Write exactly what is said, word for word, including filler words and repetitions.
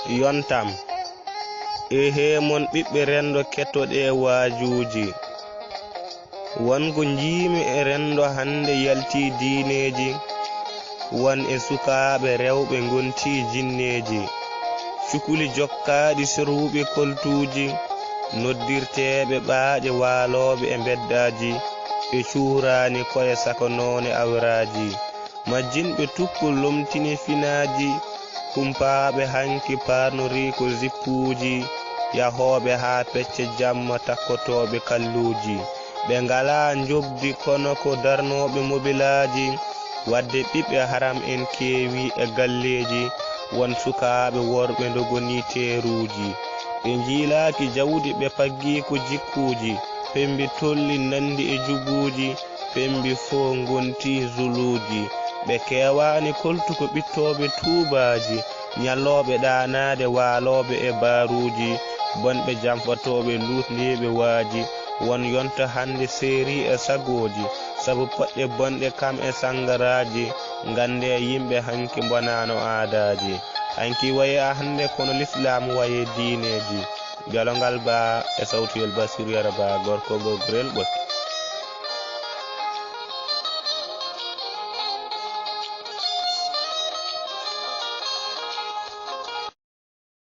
Yontam. Ehe mon ɓiɓɓe renndo, kettoɗee waajuuji. Won ko njiimi e renndo hannde yaltii diineeji. Won e sukaaɓe rewɓe ngontii jinneeji. Cukuli jokkaaɗi sorwuɓe koltuuji. Noddirteeɓe ɓaaƴe waalooɓe e mbeddaaji. Ɓe cuuraani koye sako noone awraaji. Majjinɓe tukku lomtini finaaji, kumpaaɓe hanki paarnorii ko zippuuji, yahooɓe haa pecce jamma takkotooɓe kalluuji. Ɓe ngalaa njoɓdi kono ko darnooɓe mobilaaji, waɗde ɓiɓɓe haram en keewi e galleeji, won sukaaɓe worɓe ndogonii teeruuji. Ɓe njiilaaki jawdi, ɓe paggii ko jikkuuji, pemmbi tolli nanndi e jubuuji, pemmbi fof ngontii zuluuji. Ɓe keewaani koltu ko ɓittooɓe tuubaaji, ñallooɓe ɗaanaade waalooɓe e baaruuji, bonɓe jamfatooɓe luutndiiɓe waaji. Won yonta hannde seerii e sagooji, sabu poɗɗe bonɗe kam e sanngaraaji. Nganndee yimɓe hanki mbonaano aadaaji. Hanki wayi hannde kono lislaam wayi diineeji. Gelongal Ba e sawtuyel Basiru Yero Ba, gorko gogorel ɓotti.